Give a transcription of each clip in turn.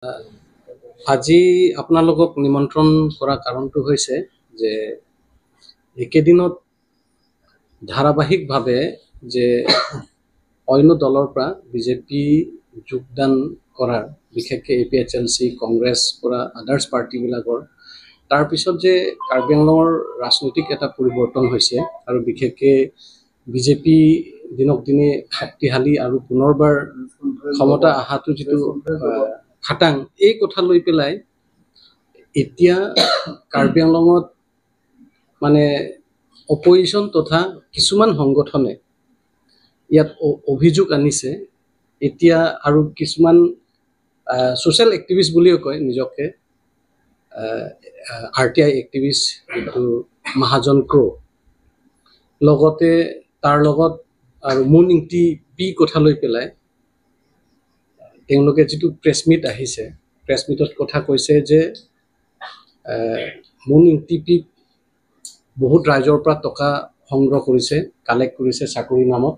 আজি আপোনালোকক নিমন্ত্ৰণ কৰা কাৰণটো হৈছে যে একেদিনত ধাৰাবাহিকভাৱে যে অন্য দলৰ পৰা বিজেপি যোগদান কৰাৰ, বিশেষকৈ A P H L C, Congress পৰা আদাৰ্ছ পাৰ্টিবিলাকৰ, তাৰপিছত যে কাৰ্বি আংলঙৰ ৰাজনৈতিক এটা পৰিৱৰ্তন হৈছে আৰু বিশেষকৈ বিজেপি দিনক দিনে শক্তিশালী আৰু পুনৰবাৰ ক্ষমতা অহাটো যিটো খাটাং, এই কথা লৈ পেলাই এতিয়া কাৰ্বি আংলঙত মানে অপজিশ্যন তথা কিছুমান সংগঠনে ইয়াত অভিযোগ আনিছে। এতিয়া আৰু কিছুমান ছ'চিয়েল এক্টিভিষ্ট বুলিও কয় নিজকে, আৰটিআই এক্টিভিষ্ট যিটো মহাজন ক্ৰ', লগতে তাৰ লগত আৰু মুন ইংটি পি কথা লৈ পেলাই তেওঁলোকে যিটো প্ৰেছ মিট আহিছে, প্ৰেছ মিটত কথা কৈছে যে মুন ইংটি পি বহুত ৰাইজৰ পৰা টকা সংগ্ৰহ কৰিছে, কালেক্ট কৰিছে চাকৰিৰ নামত,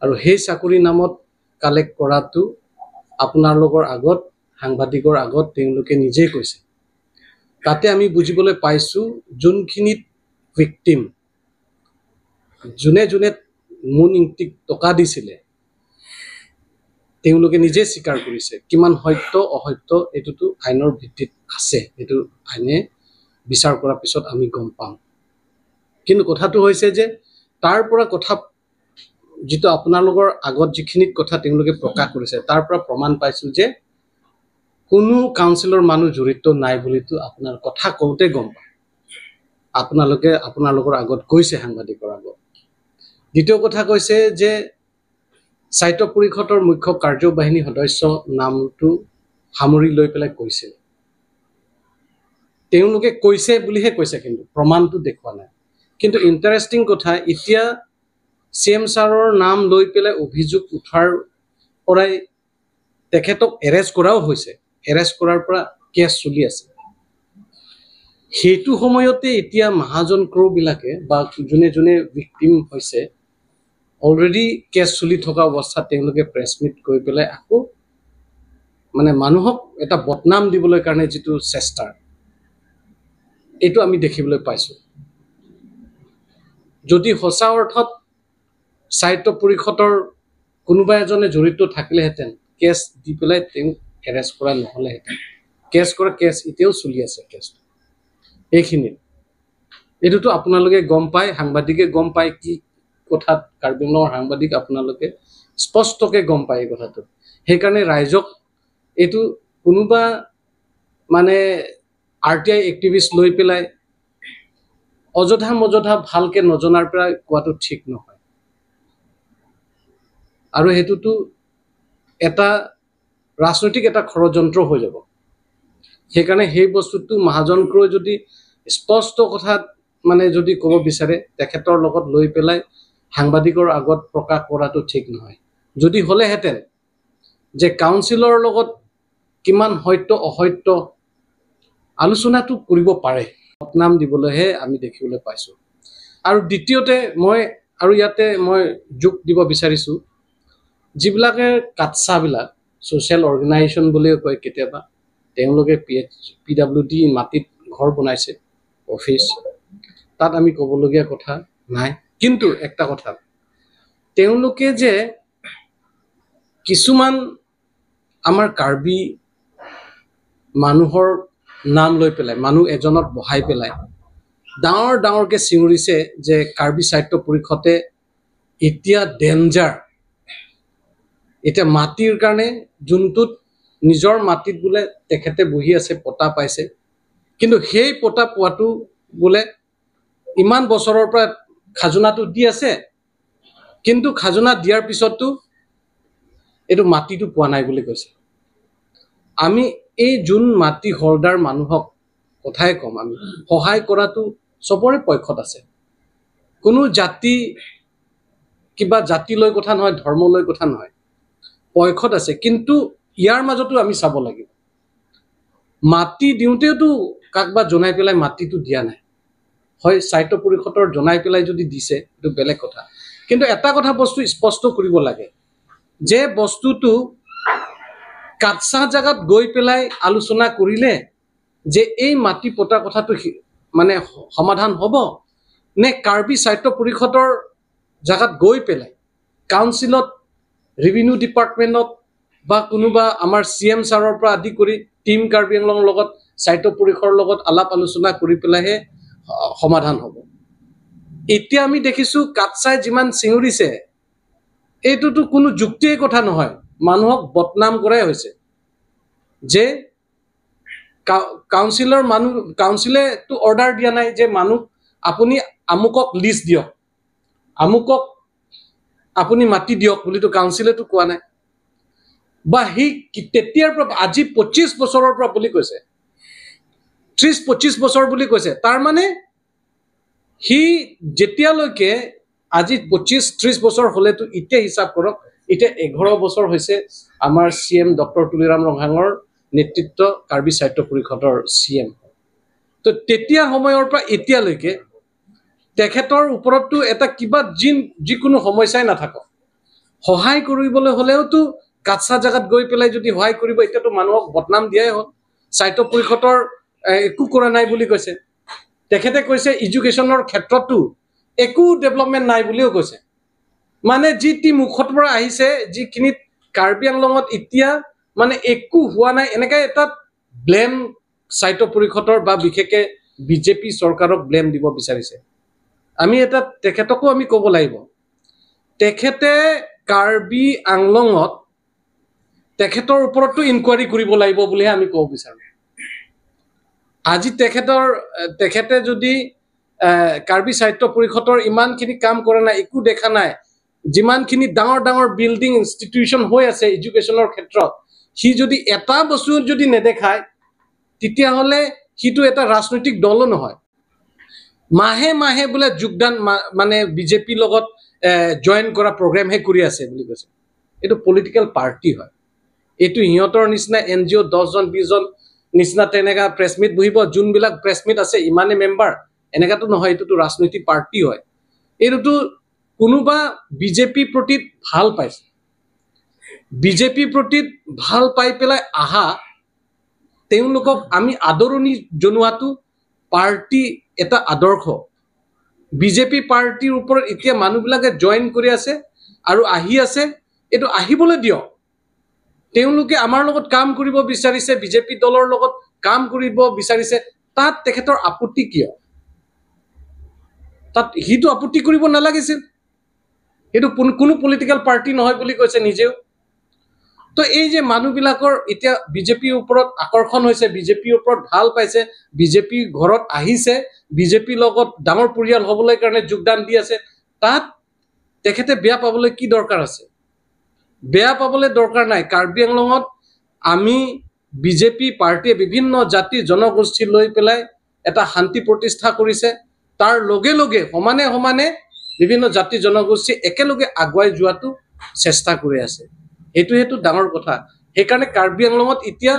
আৰু সেই চাকৰিৰ নামত কালেক্ট কৰাটো আপোনালোকৰ আগত, সাংবাদিকৰ আগত তেওঁলোকে নিজেই কৈছে। তাতে আমি বুজিবলৈ পাইছোঁ যোনখিনিত ভিক্টিম, যোনে যোনে মুন ইংটিক টকা দিছিলে তেওঁলোকে নিজে স্বীকাৰ কৰিছে। কিমান সত্য অসত্য এইটোতো আইনৰ ভিত্তিত আছে, এইটো আইনে বিচাৰ কৰাৰ পিছত আমি গম পাম। কিন্তু কথাটো হৈছে যে তাৰ পৰা কথা যিটো আপোনালোকৰ আগত যিখিনিত কথা তেওঁলোকে প্ৰকাশ কৰিছে, তাৰ পৰা প্ৰমাণ পাইছোঁ যে কোনো কাউন্সিলৰ মানুহ জড়িত নাই বুলিতো আপোনাৰ কথা কওঁতে গম পায়, আপোনালোকে আপোনালোকৰ আগত কৈছে, সাংবাদিকৰ আগত। দ্বিতীয় কথা কৈছে যে স্বায়ত্ত পৰিষদৰ মুখ্য কাৰ্যবাহিনী সদস্য নামটো সামৰি লৈ পেলাই কৈছিল, তেওঁলোকে কৈছে বুলিহে কৈছে, কিন্তু প্ৰমাণটো দেখুওৱা নাই। কিন্তু ইণ্টাৰেষ্টিং কথা, এতিয়া চি এম ছাৰৰ নাম লৈ পেলাই অভিযোগ উঠাৰ পৰাই তেখেতক এৰেষ্ট কৰাও হৈছে, এৰেষ্ট কৰাৰ পৰা কেছ চলি আছে। সেইটো সময়তে এতিয়া মহাজন ক্ৰ'বিলাকে বা যোনে যোনে ভিক্টিম হৈছে, অলৰেডি কেছ চলি থকা অৱস্থাত তেওঁলোকে প্ৰেছ মিট কৰি পেলাই আকৌ মানে মানুহক এটা বদনাম দিবলৈ কাৰণে যিটো চেষ্টা, এইটো আমি দেখিবলৈ পাইছোঁ। যদি সঁচা অৰ্থত স্বায়ত্ত পৰিষদৰ কোনোবা এজনে জড়িত থাকিলেহেঁতেন, কেছ দি পেলাই তেওঁক এৰেষ্ট কৰা নহ'লেহেঁতেন। কেছ কৰা, কেছ এতিয়াও চলি আছে কেছটো এইখিনিত। এইটোতো আপোনালোকে গম পায়, সাংবাদিকে গম পায় কি কথাত, কাৰ্বি আংলঙৰ সাংবাদিক আপোনালোকে স্পষ্টকৈ গম পায় এই কথাটো। সেইকাৰণে ৰাইজক এইটো কোনোবা মানে আৰটিআই এক্টিভিষ্ট লৈ পেলাই অযথা মজথা ভালকৈ নজনাৰ পৰা কোৱাটো ঠিক নহয়। আৰু সেইটোতো এটা ৰাজনৈতিক এটা ষড়যন্ত্ৰ হৈ যাব। সেইকাৰণে সেই বস্তুটো মহাজন ক্ৰয় যদি স্পষ্ট কথাত মানে যদি ক'ব বিচাৰে, তেখেতৰ লগত লৈ পেলাই সাংবাদিকৰ আগত প্ৰকাশ কৰাটো ঠিক নহয়। যদি হ'লেহেঁতেন যে কাউন্সিলৰ লগত কিমান সত্য অসত্য আলোচনাটো কৰিব পাৰে, বদনাম দিবলৈহে আমি দেখিবলৈ পাইছোঁ। আৰু দ্বিতীয়তে মই আৰু ইয়াতে মই যোগ দিব বিচাৰিছোঁ, যিবিলাকে কাটচাবিলাক ছ'চিয়েল অৰ্গেনাইজেশ্যন বুলিও কয় কেতিয়াবা, তেওঁলোকে পি ডাব্লিউ ডি মাটিত ঘৰ বনাইছে, অফিচ, তাত আমি ক'বলগীয়া কথা নাই। কিন্তু একটা কথা, তেওঁলোকে যে কিছুমান আমাৰ কাৰ্বি মানুহৰ নাম লৈ পেলাই মানুহ এজনক বহাই পেলাই ডাঙৰ ডাঙৰকৈ চিঞৰিছে যে কাৰ্বি স্বায়ত্ত পৰিষদে এতিয়া ডেঞ্জাৰ, এতিয়া মাটিৰ কাৰণে যোনটোত নিজৰ মাটিত বোলে তেখেতে বহি আছে, পতা পাইছে, কিন্তু সেই পতা পোৱাটো বোলে ইমান বছৰৰ পৰা খাজনাটো দি আছে, কিন্তু খাজনা দিয়াৰ পিছতো এইটো মাটিটো পোৱা নাই বুলি কৈছে। আমি এই যোন মাটি হল্ডাৰ মানুহক কথাই ক'ম, আমি সহায় কৰাটো চবৰে পক্ষত আছে, কোনো জাতি কিবা জাতি লৈ কথা নহয়, ধৰ্ম লৈ কথা নহয়, পক্ষত আছে। কিন্তু ইয়াৰ মাজতো আমি চাব লাগিব, মাটি দিওঁতেওতো কাকবা জনাই পেলাই মাটিটো দিয়া নাই, হয় স্বায়ত্ত পৰিষদৰ জনাই পেলাই যদি দিছে এইটো বেলেগ কথা। কিন্তু এটা কথা বস্তু স্পষ্ট কৰিব লাগে যে বস্তুটো কাটচা জেগাত গৈ পেলাই আলোচনা কৰিলে যে এই মাটি পতা কথাটো মানে সমাধান হ'ব নে কাৰ্বি সাহিত্য পৰিষদৰ জেগাত গৈ পেলাই কাউন্সিলত, ৰেভিনিউ ডিপাৰ্টমেণ্টত বা কোনোবা আমাৰ চি এম ছাৰৰ পৰা আদি কৰি টিম কাৰ্বি আংলঙৰ লগত, সাহিত্য পৰিষদৰ লগত আলাপ আলোচনা কৰি পেলাইহে সমাধান হ'ব। এতিয়া আমি দেখিছোঁ কাটচাই যিমান চিঞৰিছে, এইটোতো কোনো যুক্তিৰ কথা নহয়, মানুহক বদনাম কৰাই হৈছে যে কাউন্সিলৰ মানুহ, কাউন্সিলেতো অৰ্ডাৰ দিয়া নাই যে মানুহ আপুনি আমুকক লিষ্ট দিয়ক, আমুকক আপুনি মাটি দিয়ক বুলিতো কাউন্সিলেতো কোৱা নাই। বা সি তেতিয়াৰ পৰা আজি 25 বছৰৰ পৰা বুলি কৈছে, 30-25 বছৰ বুলি কৈছে, তাৰমানে সি যেতিয়ালৈকে আজি 25-30 বছৰ হ'লেতো এতিয়া হিচাপ কৰক, এতিয়া 11 বছৰ হৈছে আমাৰ চি এম ডক্টৰ তুলিৰাম ৰংহাঙৰ নেতৃত্ব কাৰ্বি সাহিত্য পৰিষদৰ চি এম। তো তেতিয়া সময়ৰ পৰা এতিয়ালৈকে তেখেতৰ ওপৰততো এটা কিবা যিকোনো সমস্যাই নাথাকক, সহায় কৰিবলৈ হ'লেওতো কাটচা জেগাত গৈ পেলাই যদি সহায় কৰিব, এতিয়াতো মানুহক বদনাম দিয়াই হ'ল। সাহিত্য পৰিষদৰ একো কৰা নাই বুলি কৈছে তেখেতে, কৈছে এডুকেশ্যনৰ ক্ষেত্ৰতো একো ডেভেলপমেণ্ট নাই বুলিও কৈছে। মানে যি টি মুখত পৰা আহিছে, যিখিনিত কাৰ্বি আংলঙত এতিয়া মানে একো হোৱা নাই, এনেকৈ এটা ব্লেম সাহিত্য পৰিষদৰ বা বিশেষকৈ বিজেপি চৰকাৰক ব্লেম দিব বিচাৰিছে। আমি এটা তেখেতকো আমি ক'ব লাগিব, তেখেতে কাৰ্বি আংলঙত তেখেতৰ ওপৰতো ইনকুৱাৰী কৰিব লাগিব বুলিহে আমি ক'ব বিচাৰোঁ। আজি তেখেতে যদি কাৰ্বি সাহিত্য পৰিষদৰ ইমানখিনি কাম কৰা নাই, একো দেখা নাই, যিমানখিনি ডাঙৰ ডাঙৰ বিল্ডিং ইনষ্টিটিউশ্যন হৈ আছে এডুকেশ্যনৰ ক্ষেত্ৰত, সি যদি এটা বস্তু যদি নেদেখায়, তেতিয়াহ'লে সিটো এটা ৰাজনৈতিক দলো নহয়। মাহে মাহে বোলে যোগদান মানে বিজেপিৰ লগত জইন কৰা প্ৰগ্ৰেমহে কৰি আছে বুলি কৈছে। এইটো পলিটিকেল পাৰ্টি হয়, এইটো সিহঁতৰ নিচিনা এন জি অ' 10জন 20জন নিচিনা তেনেকা প্ৰেছ মিট বহিব, যোনবিলাক প্ৰেছ মিট আছে ইমানে মেম্বাৰ, এনেকাতো নহয়, এইটোতো ৰাজনৈতিক পাৰ্টি হয়। এইটোতো কোনোবা বিজেপিৰ প্ৰতি ভাল পাইছে, বিজেপিৰ প্ৰতি ভাল পাই পেলাই আহা তেওঁলোকক আমি আদৰণি জনোৱাটো পাৰ্টি এটা আদৰ্শ। বিজেপি পাৰ্টিৰ ওপৰত এতিয়া মানুহবিলাকে জইন কৰি আছে আৰু আহি আছে, এইটো আহিবলৈ দিয়ক। তেওঁলোকে আমাৰ লগত কাম কৰিব বিচাৰিছে, বিজেপি দলৰ লগত কাম কৰিব বিচাৰিছে, তাত তেখেতৰ আপত্তি কিয়? তাত সিটো আপত্তি কৰিব নালাগিছিল, সেইটো কোনো পলিটিকেল পাৰ্টি নহয় বুলি কৈছে নিজেও। তো এই যে মানুহবিলাকৰ এতিয়া বিজেপিৰ ওপৰত আকৰ্ষণ হৈছে, বিজেপিৰ ওপৰত ভাল পাইছে, বিজেপি ঘৰত আহিছে, বিজেপিৰ লগত ডাঙৰ পৰিয়াল হ'বলৈ কাৰণে যোগদান দি আছে, তাত তেখেতে বেয়া পাবলৈ কি দৰকাৰ আছে? বেয়া পাবলৈ দৰকাৰ নাই। কাৰ্বি আংলঙত আমি বিজেপি পাৰ্টীয়ে বিভিন্ন জাতি জনগোষ্ঠী লৈ পেলাই এটা শান্তি প্ৰতিষ্ঠা কৰিছে, তাৰ লগে লগে সমানে সমানে বিভিন্ন জাতি জনগোষ্ঠী একেলগে আগুৱাই যোৱাটো চেষ্টা কৰি আছে, সেইটো ডাঙৰ কথা। সেইকাৰণে কাৰ্বি আংলঙত এতিয়া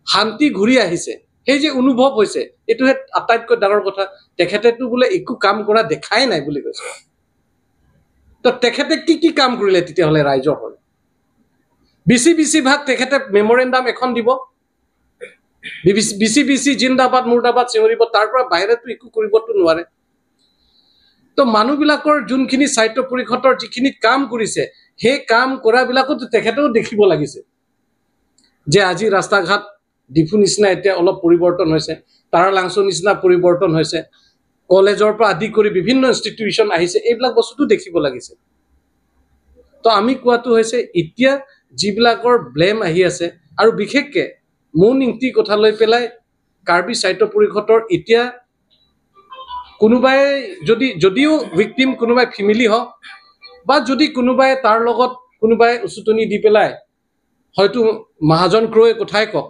শান্তি ঘূৰি আহিছে, সেই যে অনুভৱ হৈছে, এইটোহে আটাইতকৈ ডাঙৰ কথা। তেখেতেতো বোলে একো কাম কৰা দেখাই নাই বুলি কৈছে, তো তেখেতে কি কি কাম কৰিলে তেতিয়াহ'লে ৰাইজৰ হ'ল? বেছিভাগ তেখেতে মেমৰেণ্ডাম এখন দিব, বেছি বেছি জিন্দাবাদ মুৰ্দাবাদ চিঞৰিব, তাৰ পৰা বাহিৰতো একো কৰিবতো নোৱাৰে। তো মানুহবিলাকৰ যোনখিনি সাহিত্য পৰিষদৰ যিখিনি কাম কৰিছে, সেই কাম কৰাবিলাকতো তেখেতেও দেখিব লাগিছে যে আজি ৰাস্তা ঘাট ডিফু নিচিনা এতিয়া অলপ পৰিৱৰ্তন হৈছে, তাৰালাংচুৰ নিচিনা পৰিৱৰ্তন হৈছে, কলেজৰ পৰা আদি কৰি বিভিন্ন ইনষ্টিটিউশ্যন আহিছে, এইবিলাক বস্তুটো দেখিব লাগিছে। তো আমি কোৱাটো হৈছে এতিয়া যিবিলাকৰ ব্লেম আহি আছে, আৰু বিশেষকৈ মৌন ইংতিৰ কথা লৈ পেলাই কাৰ্বি সাহিত্য পৰিষদৰ এতিয়া কোনোবাই যদিও ভিক্টিম কোনোবাই ফেমিলি হওক বা যদি কোনোবাই তাৰ লগত কোনোবাই উচুতনি দি পেলাই হয়তো মহাজন ক্ৰয়ে কথাই কওক,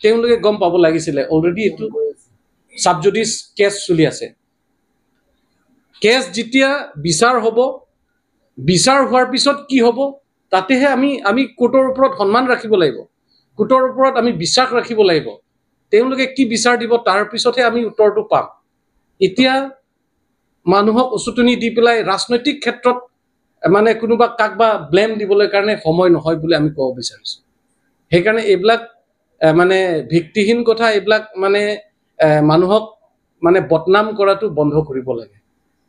তেওঁলোকে গম পাব লাগিছিলে অলৰেডি এইটো চাবজুডিচ কেছ চলি আছে। কেছ যেতিয়া বিচাৰ হ'ব, বিচাৰ হোৱাৰ পিছত কি হ'ব তাতেহে আমি কোৰ্টৰ ওপৰত সন্মান ৰাখিব লাগিব, কোৰ্টৰ ওপৰত আমি বিশ্বাস ৰাখিব লাগিব। তেওঁলোকে কি বিচাৰ দিব তাৰ পিছতহে আমি উত্তৰটো পাম। এতিয়া মানুহক উচুতনি দি পেলাই ৰাজনৈতিক ক্ষেত্ৰত মানে কোনোবা কাক বা ব্লেম দিবলৈ কাৰণে সময় নহয় বুলি আমি ক'ব বিচাৰিছোঁ। সেইকাৰণে এইবিলাক মানে ভিত্তিহীন কথা, এইবিলাক মানে মানুহক মানে বদনাম কৰাটো বন্ধ কৰিব লাগে।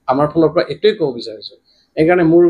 আমাৰ ফালৰ পৰা এইটোৱে ক'ব বিচাৰিছোঁ। সেইকাৰণে মোৰ